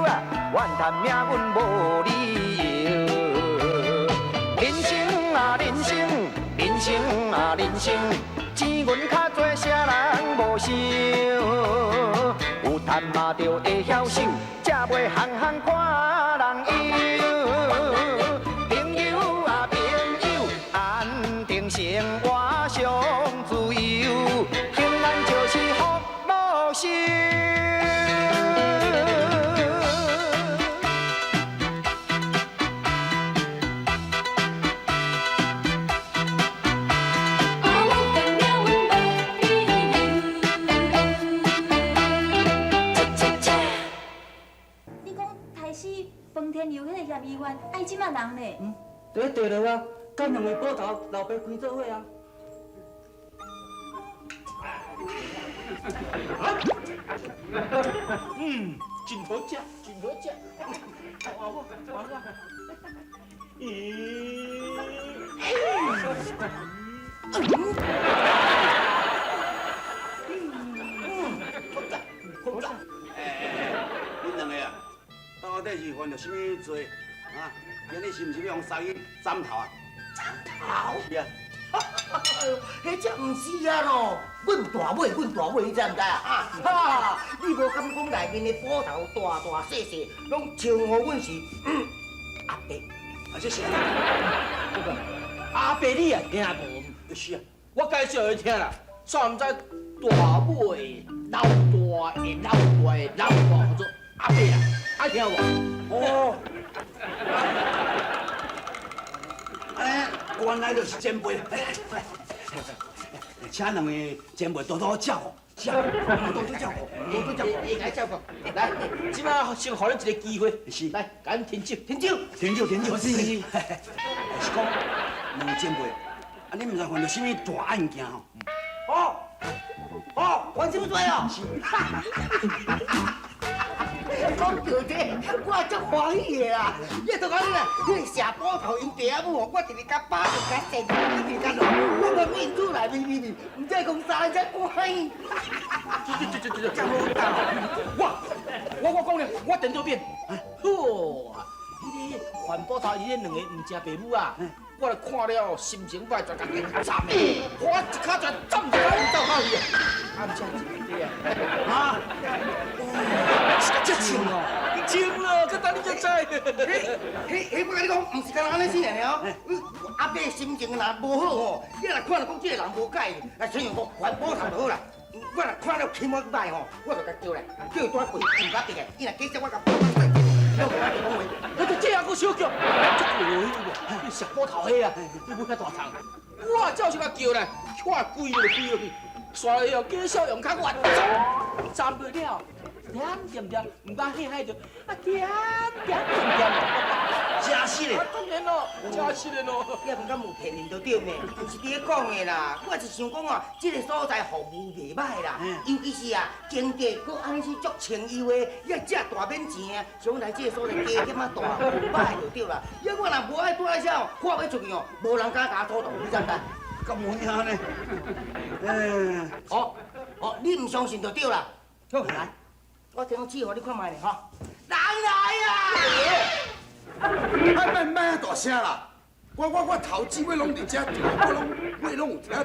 啊，怨叹命運無理由。人生啊人生，人生啊人生，錢銀較濟，啥人無想？有趁嘛就會曉守，才袂項項看人憂。朋友啊朋友，安定生活上自由，平安就是福祿壽。你講刣死彭天佑彼个嫌疑犯，啊伊這馬人呢？佇咧地牢啊，佮兩位捕頭老爸開做伙啊。嗯，真好食，真好食。換我，換我。咦？嗯，好食，好食。哎，恁兩個啊，到底是犯著啥物罪啊？今日是毋是欲予殺去斬頭啊？斬頭？是啊。哎呦，彼這毋是啊咯！阮大尾，阮大尾，你知毋知啊？哈！你無感覺講內面的捕頭大大細細，攏稱呼阮是阿伯。啊，這是阿伯，你也聽無？是啊，我介紹予你聽啦，煞毋知大尾、老大的、老大的、老大，叫做阿伯啦，愛聽無？哦。哎，原來就是前輩，來來來，請兩位前輩多多照顧，照顧，多多照顧，多多照顧，會來照顧。來，這擺先予恁一個機會，是，來，共恁停手，停手，停手，停手，是是是，是講兩位前輩，啊，你毋知犯著啥物大案件吼？哦，哦，犯啥物罪哦？講到這，我足歡喜的啦！你都講你啦，彼个謝捕頭𪜶爸仔母吼，我直直共巴著共扇，一直共鬧，我嘛面出來面面面，毋知講啥才歡喜。這這這這這好教。我我我講咧，我顛倒變。好，彼个范捕頭伊彼兩個毋食爸母啊，我來看了心情歹，全共伊斬的，我一跤全斬一跤走到去啊！啊，毋才一個啊！啊！這穿哦，穿咯，佮等你才知。彼彼，我共你講，毋是干焦按呢死爾哦。阿伯心情若無好吼，你若看著講這个人無佮意，來親像講范捕頭就好啦。我若看了起碼歹吼，我就共叫來，叫伊蹛跪，毋敢得的。伊若假設我共我講話，那就這樣閣小叫，這個有無？石捕頭彼啊，你無遐大蟲，我照是共叫來，看跪落跪落去，煞來哦，假笑用跤我斬斬落了。點點點，毋敢嚇害著，啊點點點點，真實嘞！當然咯，真實的咯。你也感覺有騙人就對咩？毋是佇咧講的啦，我是想講啊，這个所在服務袂歹啦，尤其是啊，經濟閣按呢足清幽的，你食大免錢啊，想來這个所在加減仔大，無歹就對啦。因為我若無愛蹛佇遮哦，看欲出去哦，無人敢共我阻擋，你知毋知？敢有影呢？欸，哦哦，你毋相信就對啦。好，來。我提供試予你看覓咧吼，人來啊！莫莫莫大聲啦！我我我頭至尾攏佇遮聽，我攏我攏有聽著，有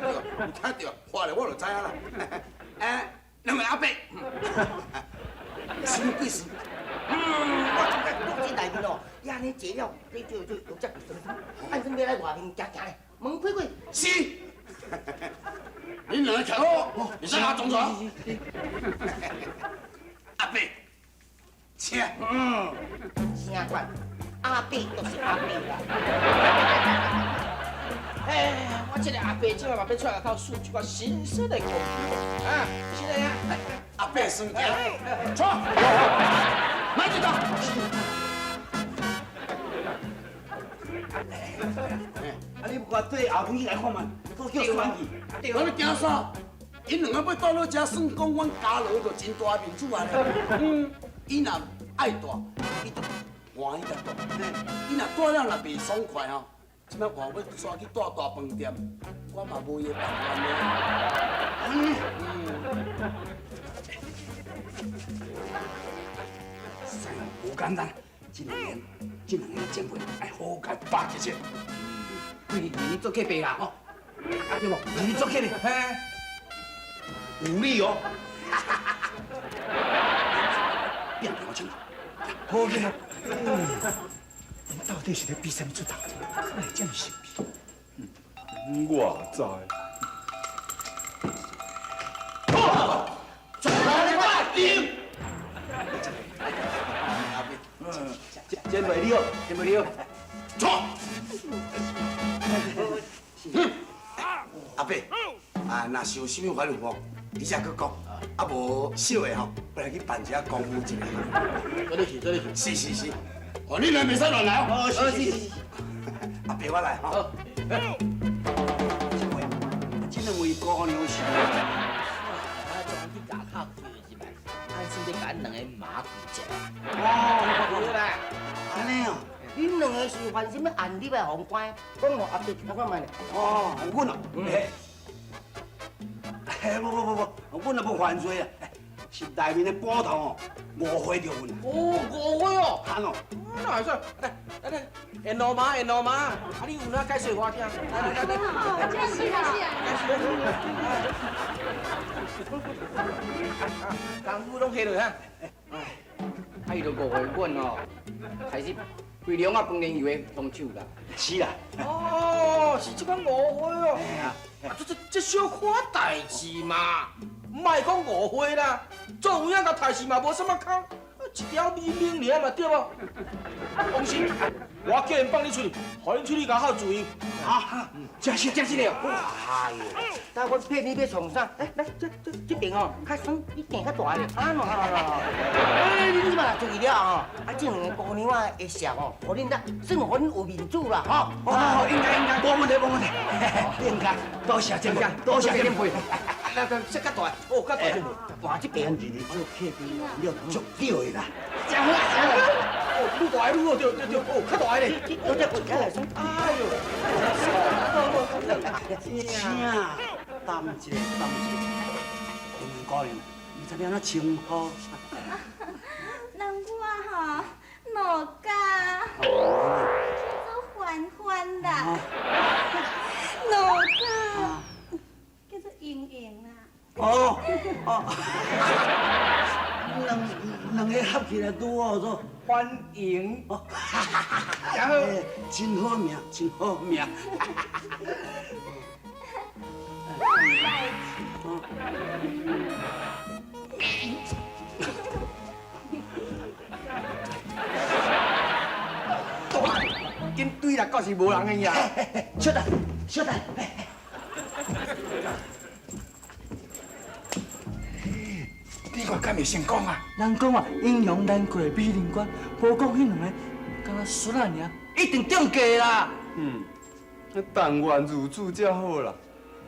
聽著，看咧我就知影啦。欸，兩位阿伯，什麼鬼事？嗯，我感覺錄進內面哦，伊按呢坐了，你做做有遮個酸酸，按算欲來外面行行咧，門開開。是。恁兩個徛好，會使共我裝出。阿伯，請。嗯，聲款，阿伯就是阿伯啦。哎，我這個阿伯這擺嘛欲出來外口試一寡新鮮的空氣啊，是的呀。阿伯先行，坐，來這搭。啊，你無對後邊去來看覓，閣叫選去。我咧驚啥？𪜶兩个欲蹛落遮，算講阮家樂就真大面子啊咧。嗯，伊若愛蹛，伊就歡喜共蹛。伊若蹛了若袂爽快吼，這擺外欲煞去蹛大飯店，我嘛無伊的辦法咧。嗯。算实在无简单，这两个前辈爱好好巴结者。规日做客辈啦，吼，对无？你做客辈，嘿，有理哦。变给我清楚，好嘅。𪜶到底是咧比啥物出头？哪会这么神秘？我知。前辈你好，前辈你好。错。阿伯，啊，若是有啥物烦恼吼，你才阁讲。啊，无小的吼，我来去办一下功夫一下。做你去，做你去。是是是。哦，你两袂使乱来哦。是是是。阿伯，我来吼。前辈，这两位姑娘是？我专去咬口叫入来，安心咧共阮两个妈跪者。哦，对啦。按呢哦。恁两个是犯啥物案入来皇关？讲予阿伯听看觅咧。哦，阮哦，嘿，无无无无，阮也无犯罪啊，是内面的捕头哦误会著阮。哦，误会哦。哈喏。那会使？来来来，缘路妈，缘路妈，啊你有哪解释我听？来来来。这是啊是啊。功夫拢下落哈。啊，伊就误会阮哦，开始规龙仔饭店油的凶手啦。是啦。哦，是这款误会哦。啊，这小可代志嘛，莫讲误会啦。做有影佮代志嘛无啥物空，一条命命尔嘛，对无？放心，我叫𪜶放你出去，予恁出去较好自由。啊，真是真是的。哎呦，但我骗你欲创啥？来来，这边哦，较爽，你行较大咧。啊，喏，哎，你这嘛注意了吼，啊，这两个姑娘仔会熟哦，予恁啦，算予恁有面子啦，吼。哦，应该应该，无问题无问题，应该，多谢前辈，多谢前辈。来来，这较大，哦，较大。大这边。日日做客兵，了足对的啦。真好啊，真好。哦，愈大愈好，对对对，哦，较大咧。有这滚开来说。哎呦，请，担一个，担一个。两位姑娘，毋知欲按怎称呼？人我吼，老家叫做欢欢啦，老家叫做莹莹啦。哦哦，两个合起来拄好做欢迎。哦，然后真好名，真好名。紧对啦，到是无人的呀。稍等，稍等。你看敢会成功啊？人讲啊，英雄难过美人关，无讲彼两个，敢若输啦尔，一定中计啦。嗯，但愿如此才好啦。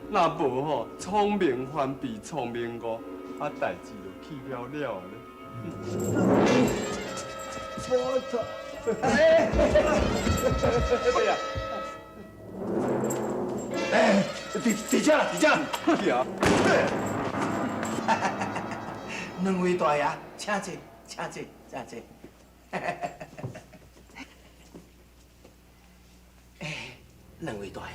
若无吼，聪明反被聪明误，啊，代志就去了了咧。我操！哎，对呀。哎，伫这啦，伫这。去啊！两位大爷，请坐，请坐，请坐。哎，两位大爷，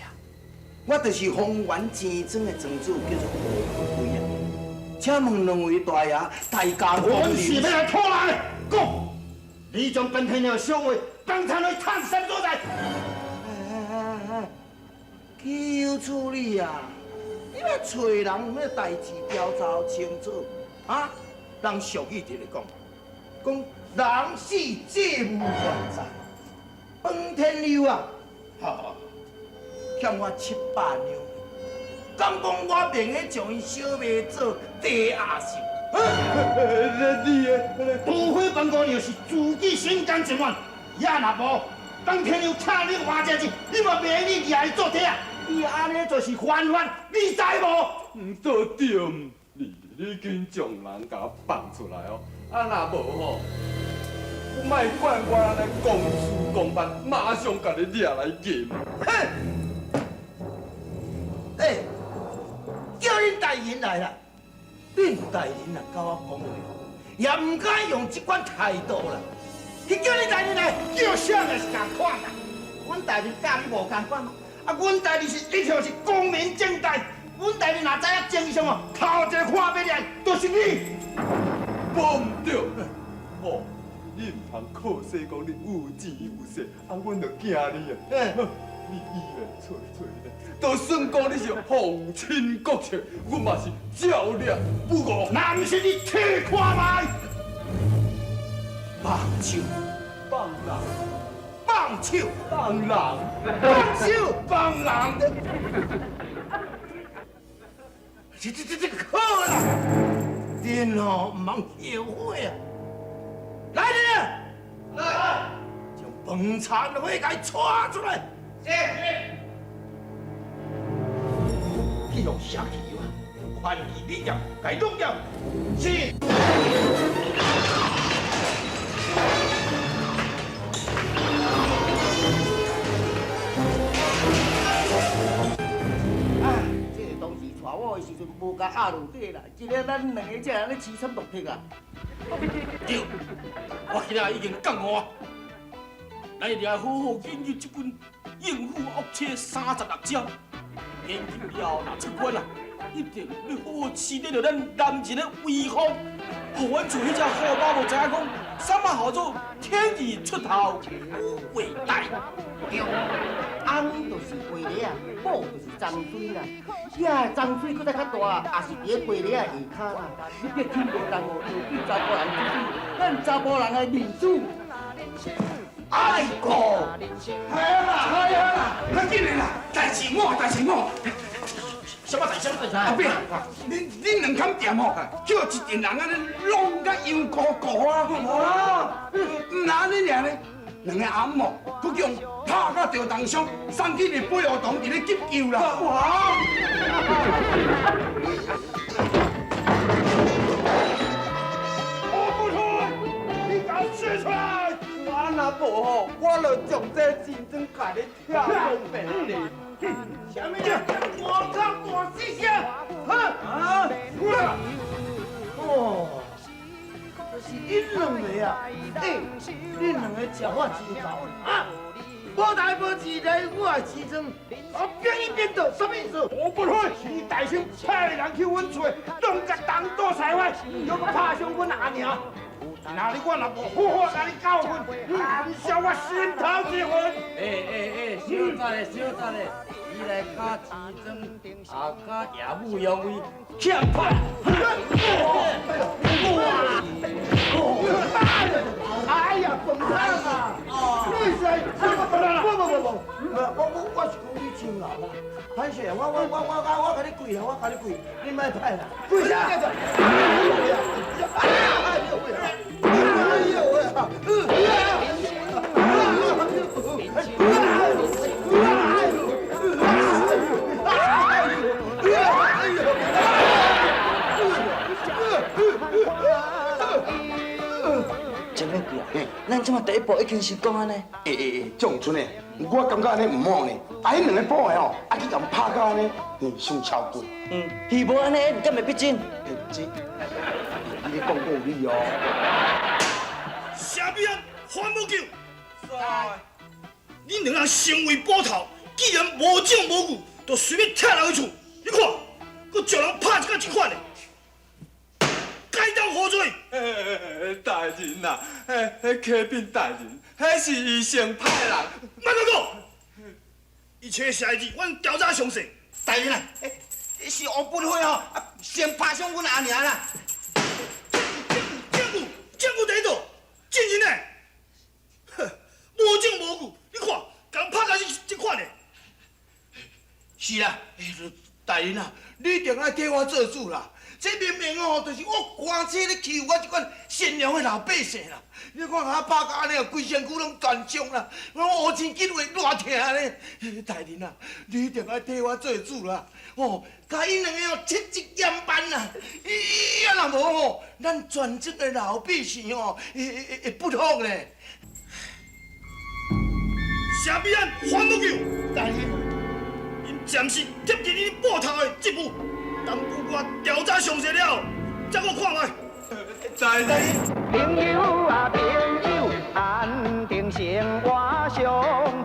我就是丰原钱庄的庄主，叫做何富贵啊。请问两位大爷，大驾光我临，是欲来讨人的，讲，你将本天了小话当场来探什所在？哎，岂有此理啊！你来找人有咩代志调查清楚啊？人俗语就咧讲，讲人死债无还债。方天佑啊，哈，欠我700两，敢讲我袂用将伊小妹做地下室？你的，除非方姑娘是自己心甘情愿，也若无，方天佑请你偌济钱，你嘛袂用你举伊做体啊！你按呢就是犯法，你知无？毋对对，你紧将人共我放出来哦！啊，若无吼，莫怪我按呢公事公办，马上共你掠来验。哼！欸，叫恁大人来啦！恁大人若佮我讲话，也毋敢用這款態度啦。去叫你大人來，叫啥也是仝款啦。阮大人佮你無仝款嗎？啊，阮大人是一向是光明正大，阮大人若知影真相哦，頭一個看欲來，就是你。無毋對，哦，你毋通靠勢講你有錢有勢，啊，阮就驚你啊。你以為吹吹咧，就算講你是皇親國戚，阮嘛是照掠不誤。若毋是你試看覓？放手，放人，放手，放人，放手，放人。這好啦，恁哦毋通後悔啊！來人，來，將飯餐火共伊帶出來。是。去用下去啊，寬其理念，共伊弄掉。是。這個當時娶我的時陣無共壓落底啦，這个咱兩个才會按呢淒慘落魄啊！對，我今仔已經覺悟啊，咱一定愛好好研究這本應付惡車36招，研究了後若出關啊，一定欲好好飼得著咱男人的威風，予阮厝彼隻虎媽無知影講，啥物號做天字出頭有偉大。對，翁就是雞螺仔，某就是髒水啦。遐髒水閣再較大，也是佇咧雞螺仔下跤啦。你别听无同哦，就对查埔人出水，咱查埔人的面子爱顾。系啊啦，系啊啦，较紧的啦，代志某，代志某。什么代志？什么代志？阿伯，恁两坎店吼，叫一群人按呢弄甲油糊糊啊！哦，毋若按呢尔呢，两个阿姆哦，阁叫拍甲着重伤，送去日本学堂伫咧急救啦！哇！我不出，你敢说出来？我若無吼，我就將這錢莊共你拆落平地。啥物人？我靠！大細聲！哈啊！哦，這是恁兩个啊！欸，恁兩个食法真厚啊！無代無誌來我的錢莊，我變一變倒，啥物意思？我不會，是你大聲派人去阮厝，弄甲東倒西歪，又閣拍傷阮阿娘。今仔日我若無好好共你教訓，你笑我心頭一痕。欸，小等下，小等下，你來敲錢莊，也敲野母雄威，欠拍。哎呀，笨蛋啊！你是？不，我是讲你真牛啦！歹势，我共你跪啦，我共你跪，你莫歹啦，跪啥？哎呦喂！哎呦喂！真要贵啊！咱這馬第一步已經成功啊呢。欸，張春的，我感覺按呢毋好呢。啊，彼兩个保的吼，啊去共拍甲按呢，傷超過。嗯，彼無按呢，敢會逼真？這，你咧講夠有理哦。啥物啊？反無救？恁兩人身為捕頭，既然無證無據，就隨便拆人的厝，你看，閣將人拍成這款的。該當何罪？大人啊，彼啟稟大人，彼是伊先派人。莫閣講，一切代誌，阮調查詳細。大人啊，是王本輝吼，先拍傷阮阿娘啦。證據，證據佇佗，證人呢？哼，無證無據，你看，共人拍甲這款的。是啦，大人啊，你一定愛替我做主啦。這明明哦，就是我官車咧欺負我這款善良的老百姓啦。你看共我拍甲按呢，規身軀攏斷傷啦，我烏青筋會偌疼咧。大人啊，你一定愛替我做主啦！哦，共𪜶兩個哦，切實嚴辦啦。伊啊若無吼，咱全村的老百姓哦，會不服咧。啥物案還無救？大人，𪜶暫時貼近恁捕頭的職務。等我調查詳細了，再閣看覓。在在。朋友啊朋友，安定生活上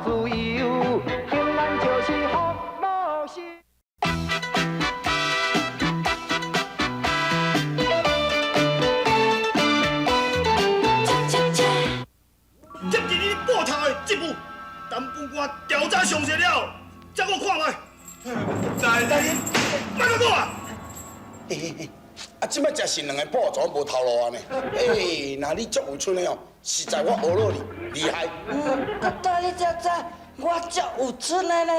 自由，平安就是福禄寿。接近你报头的职务，担负我调查详细了，再我看觅。在在，莫阁讲啊！欸啊，这摆真是两个破床无头路啊呢！欸，若你足有出的哦，实在我学落你厉害。啊，对你才知，我足有出的呢。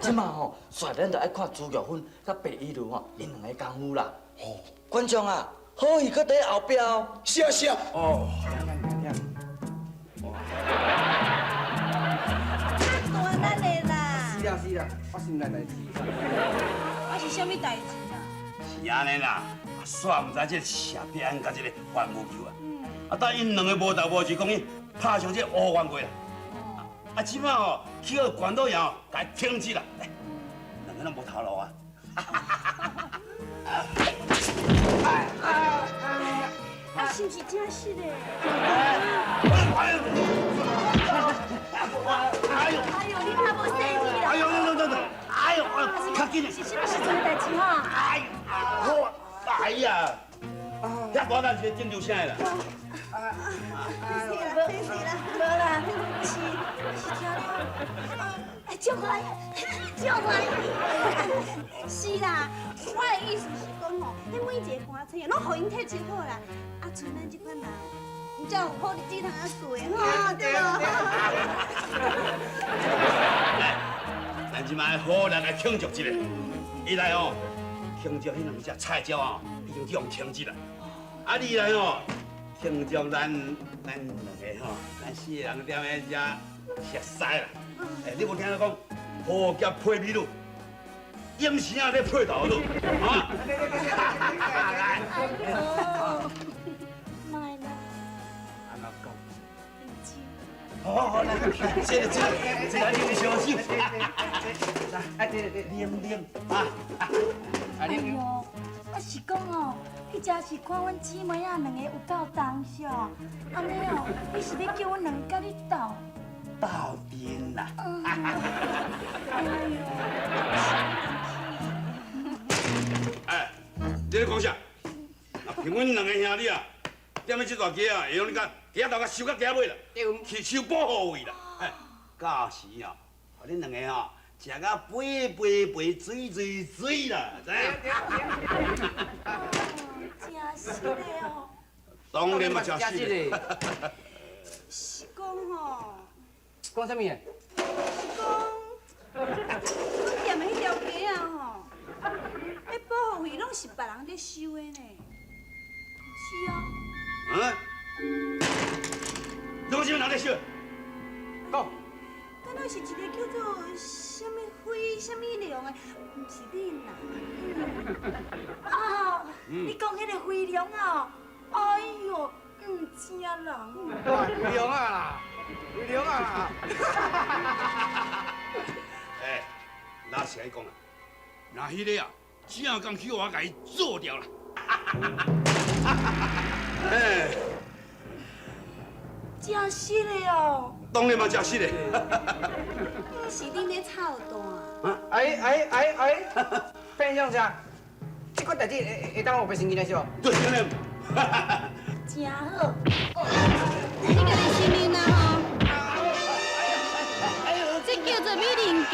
这马吼，率咱就爱看朱玉芬佮白以如吼，𪜶两个功夫啦。哦，观众啊，好戏阁伫后壁哦。是啊是啊。哦。大咱的啦。是啦是啦，发生咱代志。啊是啥物代志啦？是按呢啦，煞毋知这谢必安佮这个范无求啊，啊，等𪜶两个无代无志，讲𪜶拍上这乌冤过啦。啊，这摆吼去予关老爷吼，共伊停职啦，两个拢无头路啊。啊，是毋是真实的？哎呦！哎呦，你较无细腻啦！哎呦，等等等，哎呦，较紧是啥物时阵的代志哈？哎呦，哎呀，遐大胆是咧拯救啥的啦？是啦，是啦，无啦，是是听了，哎，足欢喜，足欢喜。是啦，我的意思是讲吼，彼每一个歌星拢予𪜶体质好啦，啊，像咱这款人，才有好日子通啊过吼，对无？来，咱这摆好来来庆祝一下，伊来哦，庆祝彼两只菜鸟哦，已经去予停职啦。啊，你来哦，庆祝咱两个吼，咱四个人踮咧遮熟似啦。哎，你无听讲，好侠配美女，影星咧配头女，啊？哎呦，莫啦，按怎讲？好好好，来，这个这个这个啉烧酒，来，哎，对对对，啉啉啊，哎呦，啊是讲哦，彼只是看阮姊妹仔两个有够同惜，按呢哦，你是欲叫阮两个佮你斗？斗阵啦！哎呦，哎，你咧讲啥？啊，凭阮两个兄弟啊，踮咧这大街啊，会用你讲，街头甲收到街尾啦，去收保护费啦。哎，到时哦，予恁两个吼，食甲肥肥肥，水水水啦，知影？真实的哦。当然嘛，真实的。是讲吼。讲啥物？是讲，阮踮的彼条街啊吼，彼保护费拢是别人咧收的呢。是啊。嗯？拢啥物人咧收？讲。敢若是一个叫做啥物辉、啥物龙的，毋是恁啦。啊，你讲彼个辉龙啊？哎哟，毋正人。辉龙啊！辉龙啊！哎，老实讲啊，若彼个啊，正讲去我共伊做掉啦。哎，真实的哦。当然嘛，真实的。毋是恁咧操蛋。哎哎哎哎，变相啥？这款代志会会当予白承认的是无？对，真的。真好。你家己承认啊吼？这叫做美人计。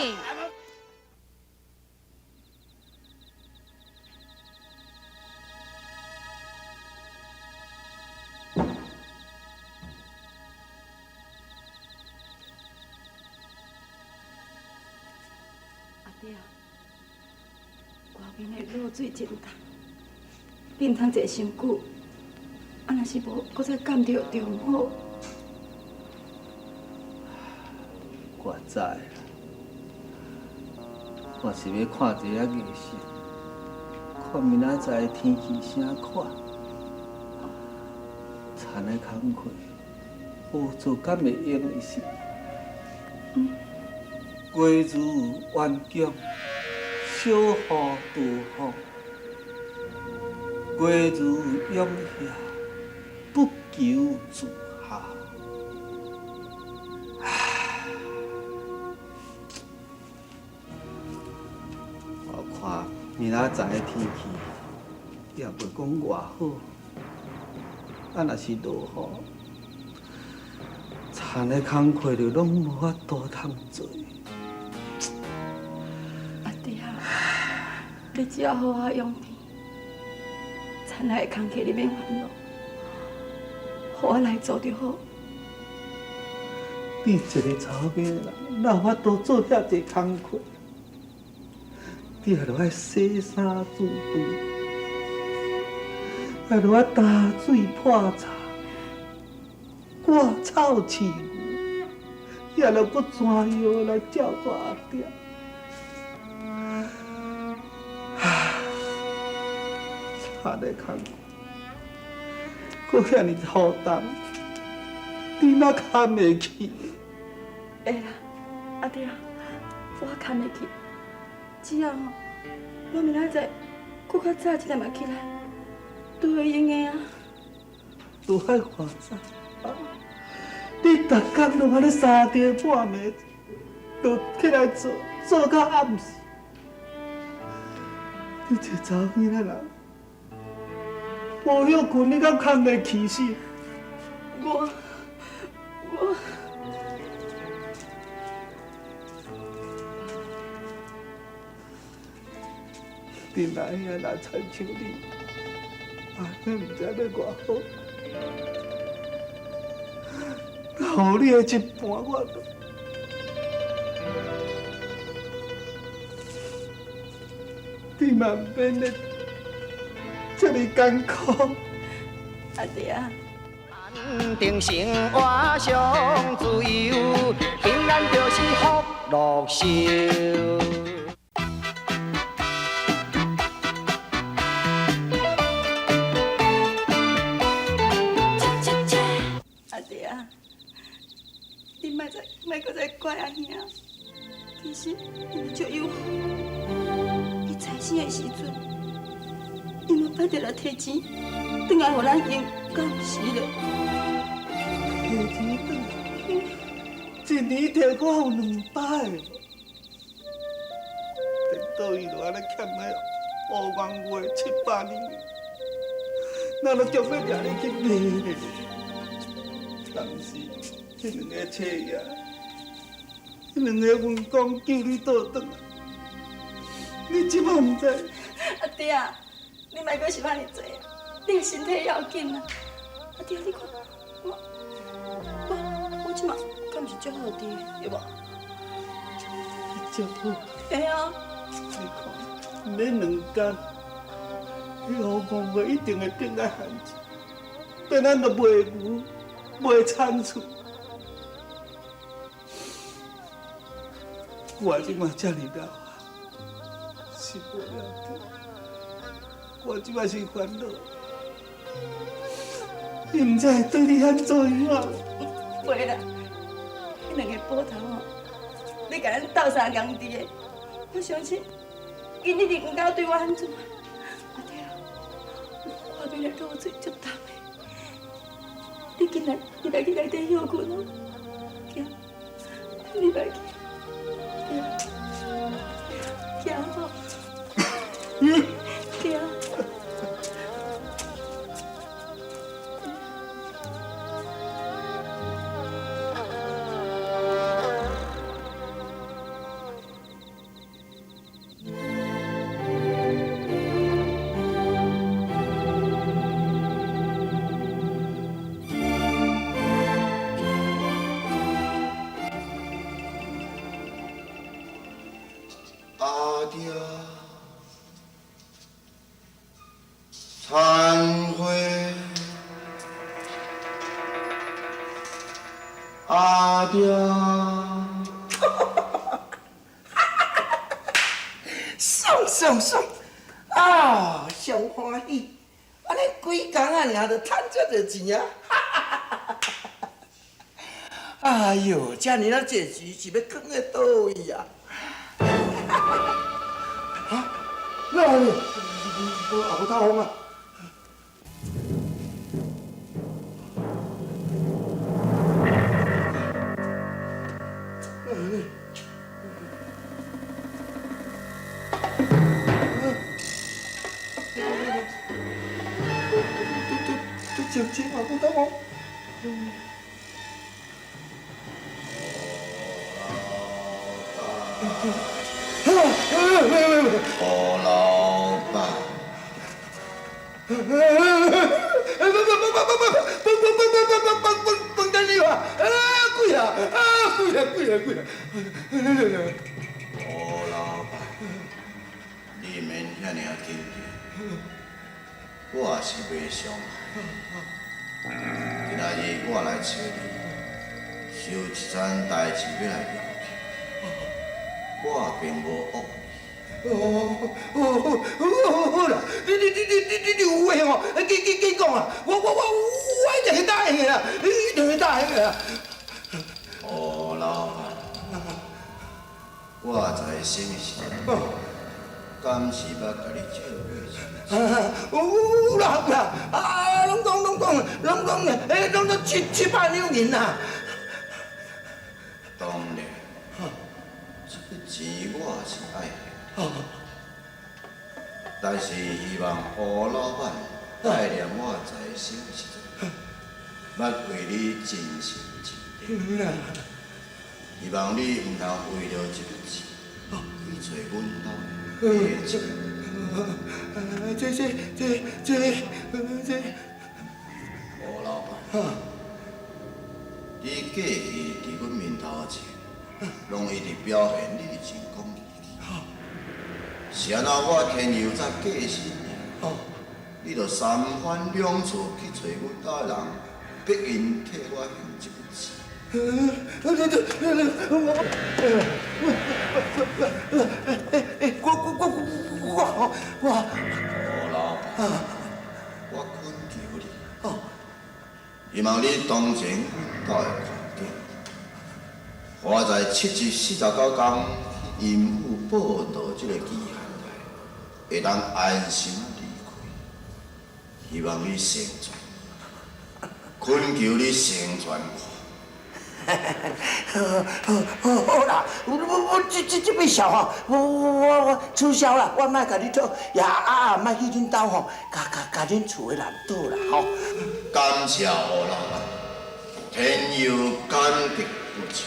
阿弟啊，外面的露水真重，你毋通坐伤久，啊，若是无，阁再感著就毋好。我知啦，我是欲看一下艺术，看明仔载天气啥款。田的工课，无做敢会用的是？果如顽强，小雨大风，过如涌下，不求自下。唉，我看明仔载的天气也袂讲偌好，啊，若是落雨，田的工课就拢无法度通做。阿弟啊，你只要好好养天，田内的工课你免烦恼，予我来做就好。你一个查某囡仔，哪有法度做遐济工课？你也著爱洗衫煮饭，也著爱担水泼柴、割草饲牛，也著阁怎样来照顾阿爹？田的工课，阁遐尔负担，你哪堪会起？会啦，阿爹，我堪会起。只要吼，我明仔载阁较早一点仔起来，都会用的啊。都爱偌早？你逐工拢按呢三更半暝就起来做，做到暗时。你这查某囡仔人，无歇睏，你敢堪会起死？我。恁阿兄若亲像你，阿兄毋知欲偌好。若予你的一半，我都……你嘛毋免咧这么艰苦。阿弟啊，安定生活上自由，平安就是福禄寿。阿弟啊，你莫再莫阁再怪阿兄，其实伊足友好，伊财生的时阵，伊嘛拜著来提钱，转来予咱用，敢毋是咧？提钱转来，一年提我有两摆无？颠倒伊就按呢欠个乌弯月七八年，咱都强欲掠你去卖咧。当时彼两个车爷，彼两个员工救你倒转来，你这摆毋知？阿弟啊，你莫阁想遐尔济，你的身体要紧啊！阿弟啊，你看我这摆敢毋是足好滴，对无？足好。对啊。你看，免两工，彼乌公月一定会变来番子，变咱就卖牛。卖田厝，我这摆遮尔老啊，是无了得。我这摆是烦恼，伊毋知会对你按怎样。袂啦，彼两个宝头吼，你共咱斗相共治的，我相信，𪜶一定毋敢对我按怎。阿弟啊，我面的露水足重的。你紧来，你来去内底歇睏哦，行，你来去，行，行好，行。残花，阿爹，爽爽爽！啊，上欢喜！按呢规工啊，尔就趁遮济钱啊！哎哟，遮尔啊济钱是欲囥佇佗位啊？啊，哪有？无也无透风啊！千万不得哦。胡老板，不不不不不不不不不不不不不不等你啊！啊，贵啊！啊，贵啊贵啊贵啊！胡老板，你免遐尔紧张，我也是袂伤害。今仔日我来找你，是有一桩代志欲来要求，我并无恶意。哦哦哦好啦，你你你你你你你有话吼，紧紧紧讲啊！我我我我一定会答应的啦，一定会答应的啦。胡老板，我在生的时阵，敢是捌共你借过钱？有有啦有啦，啊，拢讲拢讲拢讲，欸，拢拢七七百两银啦。当然，这个钱我是爱还，但是希望胡老板代念我在生的时阵，捌为你尽心尽力，希望你毋通为著这笔钱去揣阮兜的钱。这这这这这，胡老板，你过去伫阮面头前，拢一直表现你真讲义气。是按怎我天佑才过身尔，你就三番两次去揣阮兜的人，逼𪜶替我还这笔钱。我我我我胡老板，我恳求你，希望你同情阮兜的困境，我在7日49工去阴府报到这个期限内，会当安心离开。希望你成全，恳求你成全我。好，好，好啦，我我这这这笔账吼，我我我取消啦，我莫共你讨，也啊莫去恁兜吼，共共共恁厝的人讨啦吼。感谢胡老板，天佑感激不尽。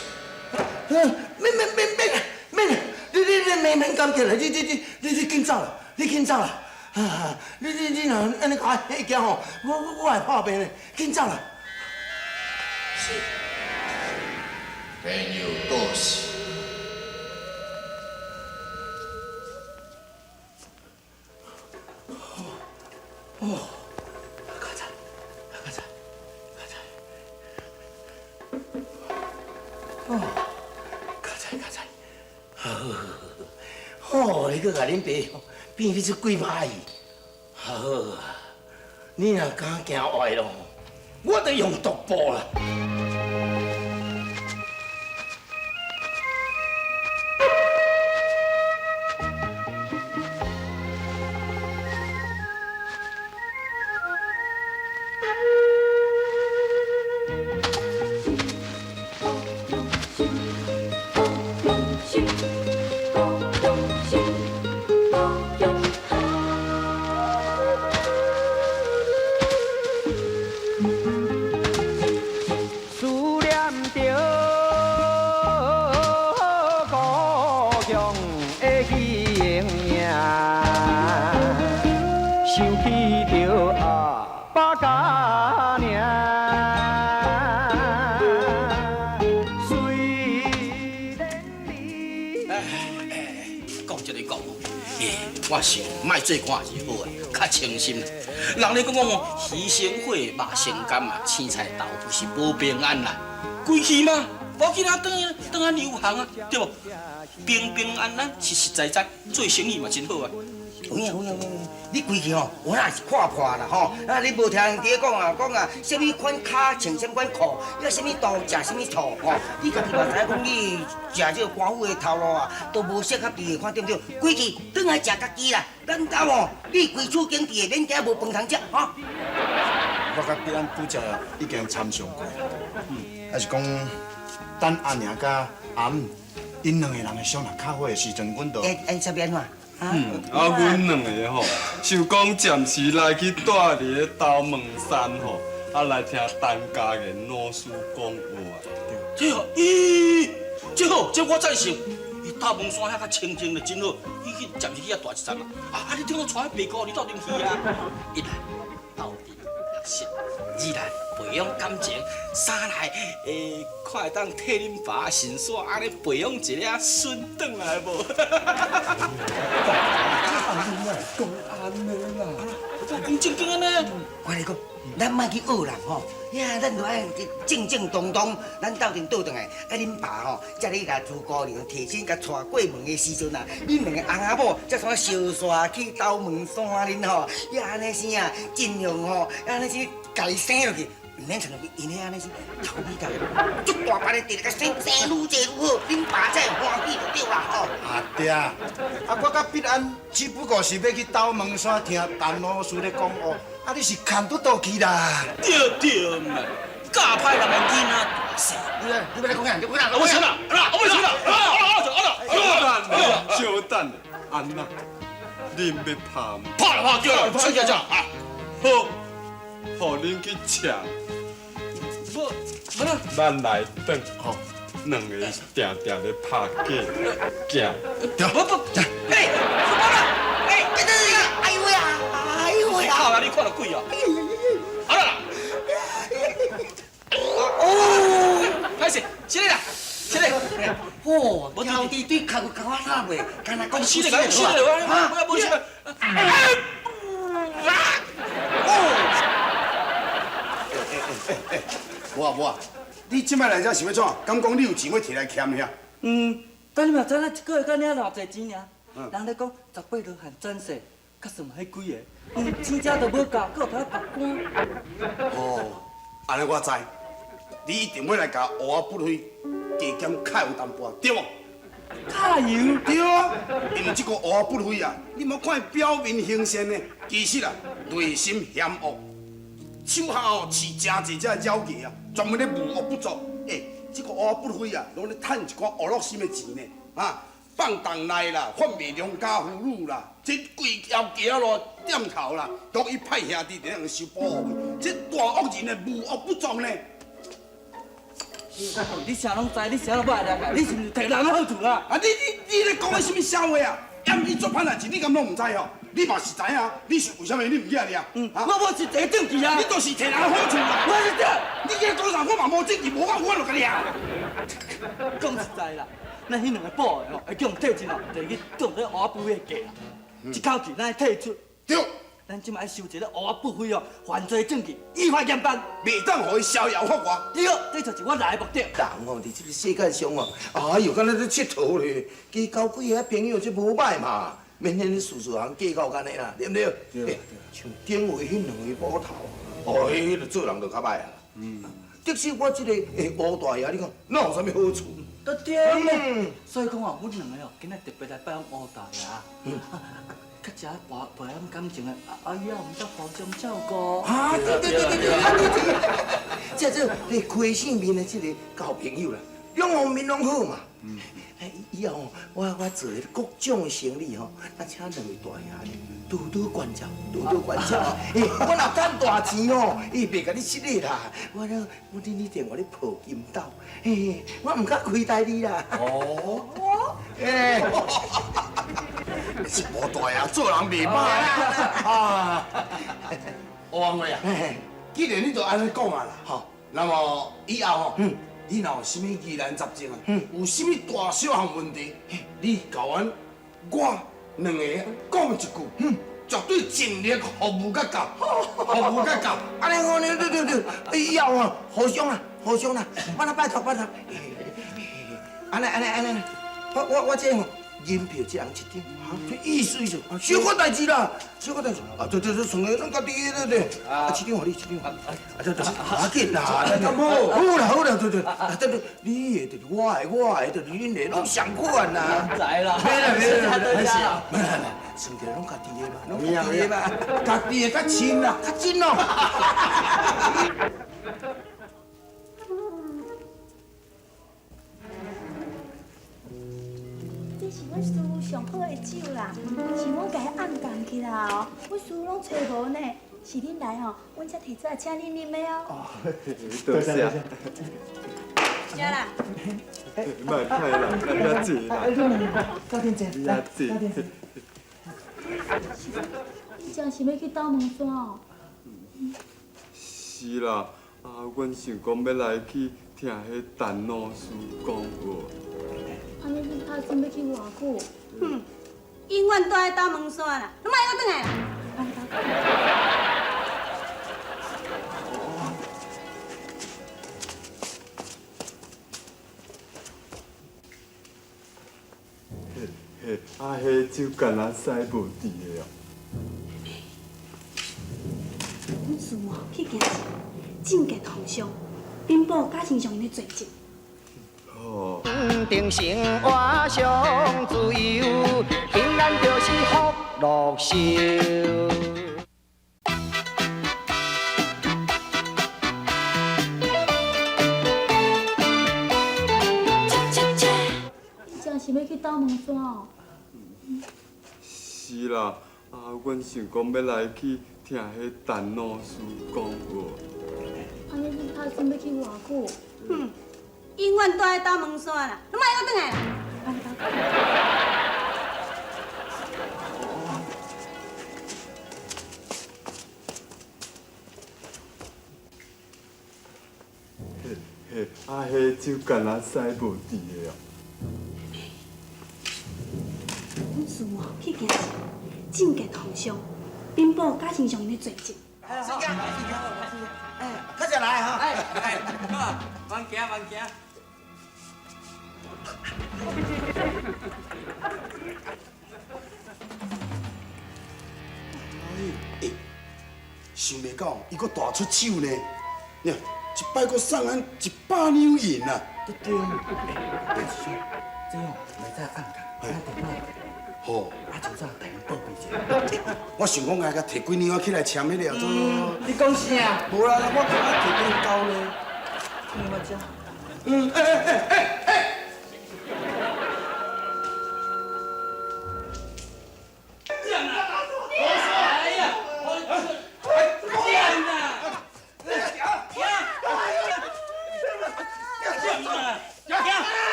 免免免免免，你你你免免感激啦，你你你你你紧走啦，你紧走啦，你你你若按呢共我吓惊吼，我我我会破病的，紧走啦。是。天佑多谢。哦，较早，较早，较早。哦，较早，较早。好，好，你阁共恁爸变去出鬼拍戏。好啊，你若敢行歪路，我就用毒布啦。思念著故乡的形影，想起著阿爸甲娘。虽然讲这个讲哦，欸，我想莫做官是好啊，较清心啦。人咧讲讲哦，鱼生火，肉生甘啊，青菜豆腐是保平安啦。归去嘛，无要紧啊，转来转来牛行啊，对无？平平安安，实实在在做生意嘛，真好啊。有影有影有影，你规气吼，有影是看破啦吼。啊，你无听人伫咧讲啊，讲啊，啥物款跤穿啥物款裤，抑啥物刀食啥物醋吼。你家己嘛知影讲，你食这个官府的头路啊，都无适合你的款对毋对？规气转来食家己啦。咱兜吼，你规厝经济的，免惊无饭通食吼。我佮彼咱拄则已经参详过，还是讲等阿娘佮阿姆𪜶两个人的商量较好的时阵，阮就欸欸，啥物按怎？嗯，啊，阮两个吼，想讲暂时来去蹛伫咧头门山吼，啊来听陈家言老师讲话。这哦，咦，这好，这我赞成。伊斗门山遐较清静就真好，伊去暂时去遐蹛一阵啊。啊，你听我带彼白姑你斗阵去啊。一来斗阵学习，二来培养感情，三来看会当替恁爸神煞按呢培养一个孙转来无？讲按呢啦，我讲正经的呢。我跟你讲，咱莫去恶人吼，呀，咱就爱正正当当，咱斗阵倒转来，啊，恁爸吼，才咧共朱姑娘提亲，共娶过门的时阵啊，恁两个翁仔某才煞相煞去斗门山恁吼，呀，按呢生啊，尽量吼，按呢生共伊生落去，毋免像𪜶彼按呢生，头尾头，足大班的地咧，共生生愈济愈好，恁爸才会欢喜就对啦吼。阿爹，啊，我佮必安只不过是欲去斗门山听陈老师咧讲话，啊，你是牵拄倒去啦？对对嘛，教歹人的囡仔大细。你你欲来讲啥？你欲来我先啦，我先啦，啊啊啊！小等，安那，恁欲拍毋？拍啦拍，叫啦，出去啊！好，予恁去抢。无，无啦。咱来转吼，两个定定咧拍假行。不不，哎，无啦，哎，等等，哎呦喂啊，哎呦喂啊！靠啦，你看著鬼哦！好啦啦，哦，歹势，起来啦，起来。哦，头弟对较有较我差袂，敢若讲起来，起来，我无起来。哎，无啊无啊，你这摆来遮是欲创？敢讲你有钱欲提来欠遐？嗯，但你嘛知影一个月才领偌济钱尔？人咧讲18罗汉转世，较算彼几个，钱食都无够，阁有通罚官。哦，按呢我知，你一定欲来共乌仔不飞加减加油淡薄，对无？加油？对啊，因为这个乌仔不飞啊，你莫看伊表面行善呢，其实啊，内心险恶。手下哦饲诚济这妖怪啊，专门咧无恶不作。欸，这个乌仔不飞啊，拢咧趁一寡恶乐心的钱呢，啊，放荡来啦，贩卖良家妇女啦，这规条街仔路店头啦，拢伊派兄弟伫咧收保护费。这大恶人呢，无恶不作呢。你啥拢知，你啥拢无爱来，你是毋是提人的好处啊？啊，你咧讲的啥物笑话啊？嫌伊做歹代志，你敢拢毋知哦？你嘛是知影，你是为啥物你毋去遐尔？嗯，我无是提证据啊！你就是提人的好处啦！我是这，你今日讲啥？我嘛无证据，无我我就共你掠。讲实在啦，咱彼两个宝的吼，会叫人退钱哦，就去当做乌仔布的价啦。一口气咱爱退出。对。咱这马爱收一个乌仔不飞哦，犯罪证据依法严办，袂当予伊逍遥法外。对，这就是我来的目的。人哦，伫这个世界上哦，哎哟，敢若咧𨑨迌咧，加交几个朋友，这无歹嘛。免遐呢事事项计较按呢啦，对毋对？对。像顶位彼两个捕头，哦，彼个做人就较歹啊。嗯。即使我这个吴大爷，你看哪有啥物好处？都对呢。所以讲哦，阮两个哦，今仔特别来拜访吴大爷。嗯。较食培培养感情的，啊，以后毋则互相照顾。啊，对对对对对，对这这这开性面的这个交朋友啦，两方面拢好嘛。嗯。以后我做各种的生意吼，咱请两位大爷多多关照，多多关照。欸，我若趁大钱吼，伊袂共你失礼啦。我咧，我伫你电话咧抱金斗，嘿，我毋敢亏待你啦。哦。欸。是吴大爷做人袂歹啊！吴王贵啊，既然你都按呢讲啊啦，吼，那么以后吼，你若有啥物疑难杂症啊，有啥物大小项问题，你共阮我两个讲一句，绝对尽力服务甲到，服务甲到。按呢好，对对对，以后啊，互相啦，互相啦，我来拜托拜托。按呢按呢按呢，我这吼。银票一人一张，这意思意思，小可代志啦，小可代志。啊，对对对，剩的拢家己的对对。啊，一张予你，一张。啊，对对，啊紧啦，咁好。好啦好啦，对对，啊对对，你的就是我的，我的就是恁的，拢相款啦。知啦。免啦免啦，免啦，免啦，算起来拢家己的嘛，拢家己的嘛，家己的较亲啦，较亲哦。这是阮师傅上好的酒啦，是阮共伊暗藏起来哦，阮师傅拢揣无呢，是恁來吼，阮才提早請恁啉的哦。多謝。食啦。莫客啦，咱遐坐啦。到頂坐，遐坐。你真是欲去斗門山哦？是啦，啊，阮想講欲來去聽彼陳老師講話。按呢恁拍算欲去偌久？哼，永遠蹛佇斗門山啦，你莫閣轉來啦。嘿，啊，彼酒敢若使無治的哦。阮師母去行時，證件皇上，稟報假親像𪜶的罪證。哦。定生活上自由，平安就是福祿壽。你真是欲去斗門山哦？是啦，啊，阮想講欲來去聽彼陳老師講話。按呢恁拍算欲去偌久？哼，永遠蹛佇斗門山啦，你莫閣轉來啦。嘿，嘿，啊，彼酒敢若使無治的哦。阮師母去行時，證件皇上，稟報假親像𪜶的罪證。快點來哈！哎哎，慢行慢行。欸，想袂到伊阁大出手呢！你看，一擺閣送咱100兩銀啊！對對，欸，師兄，這哦袂使暗藏，愛電話。好，啊，就早帶人報備一下。我想講愛共提幾兩起來簽彼個做。你講啥？無啦，我感覺提幾夠呢。聽我講。嗯，欸欸欸欸欸。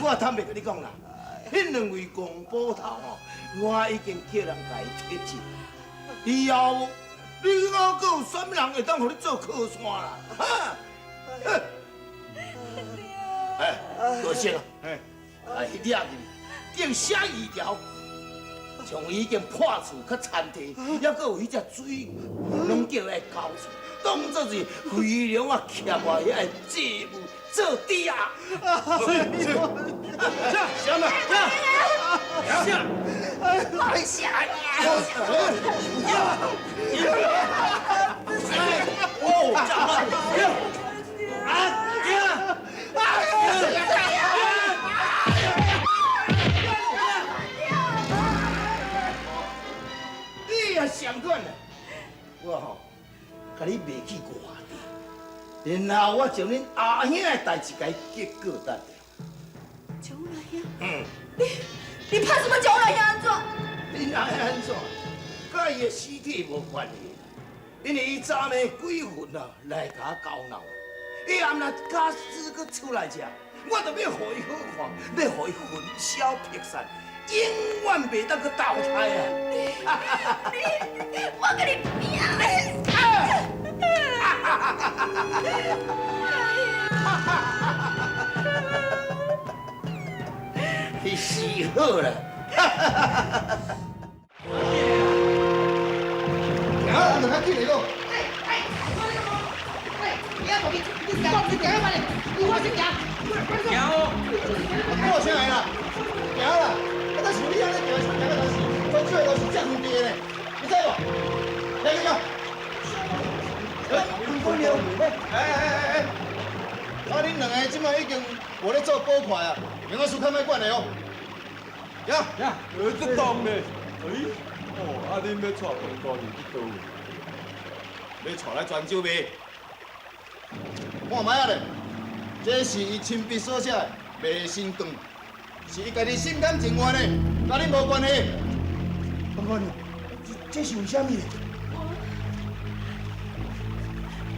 我坦白佮你讲啦，彼两位戆捕头吼，我已經叫人共伊提职。以後你猶閣有啥物人會當予你做靠山啦？哈！哎，多謝啦。哎，彼掠去，定寫字條，像伊已經破厝較田地，猶閣有彼隻水牛，攏叫伊交出，當作是肥龍啊欠我遐个債務做抵押。是是，下下下下下。哦，啊！你也上管啦，我吼，共你卖去外地，然後我將恁阿兄的代誌共伊結果得。將阮阿兄？嗯。你怕什麼將阮阿兄按怎？恁阿兄按怎？佮伊的屍體無關係，因為伊昨暝鬼魂啊來共我交鬧，伊暗若假使閣出來遮，我就欲予伊好看，欲予伊魂消魄散，永遠袂當閣投胎啊！你，我佮你拼咧！你死好啦！行，两个紧来咯。哎哎，哎，你啊，无去，你行，你行嘛咧？我先行。行哦。我先来啦，行啦。啊，但是你按呢行，行到当时，我泉州的路是遮远地的呢，你知无？来来来，范姑娘，哎哎哎哎，啊恁两个这摆已经无咧做捕快啊，营养师较莫管的哦。呀呀，这当呢？哎，哦，啊恁欲带范姑娘去佗位？欲带来泉州卖？看觅仔咧，这是伊亲笔所写的卖身契，是伊家己心甘情愿的，佮恁无关系。范姑娘，这是为啥物？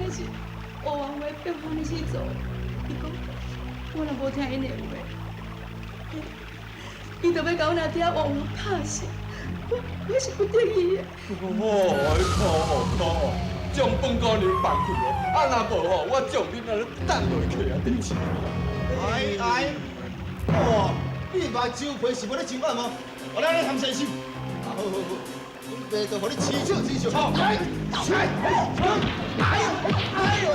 那是吴王话逼我按呢去做的。伊讲，我若无听𪜶的话，伊就欲共阮阿爹王母拍死。我是不得已的。哦，可恶可恶，将范姑娘放开哦，啊若无吼，我将恁按呢掷落去啊，真是。哎哎，哇，你目睭皮是无咧上暗无？我来咧含先生。啊好好好，阮爸就予你饲笑饲笑。哎哎哎哎呦哎呦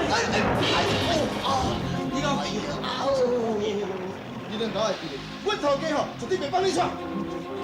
哎哎你讲你恁老会记得，阮头家吼绝对袂放你出。行。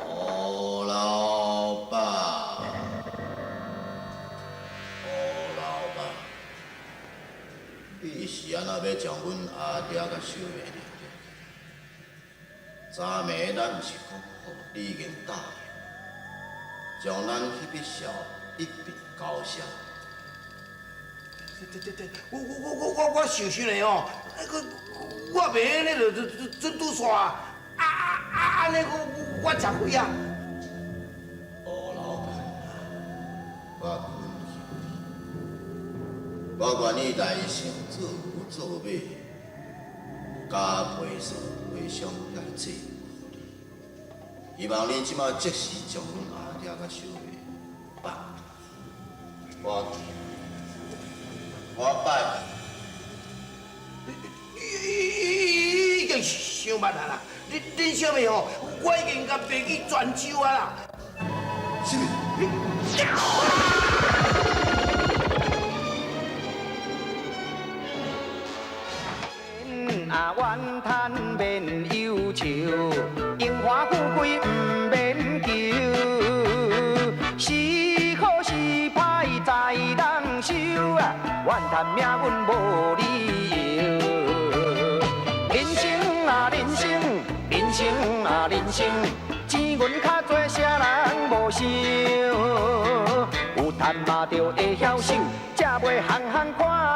吴老板，吴老板，你是按怎欲将阮阿爹佮小妹掠去？昨暝咱毋是讲好，你已经答应，将咱彼笔账一并交涉。对对对，我想想咧吼，那个我袂用咧就准拄煞，啊啊啊按呢我食亏啊。吴老板，我恳求你，我愿意来生做牛做马，加赔偿赔偿来债务你。希望你这马即时将阮阿爹佮小妹放，我我拜。你已经伤慢啊啦！恁小妹吼，我已经共卖去泉州啊啦。是。啊，怨叹免忧愁，荣华富贵毋免求，是好是歹在人手啊，怨叹命运无理由。人生啊人生，人生啊人生，钱银较济，啥人无想？有趁嘛就会晓收，才袂项项看。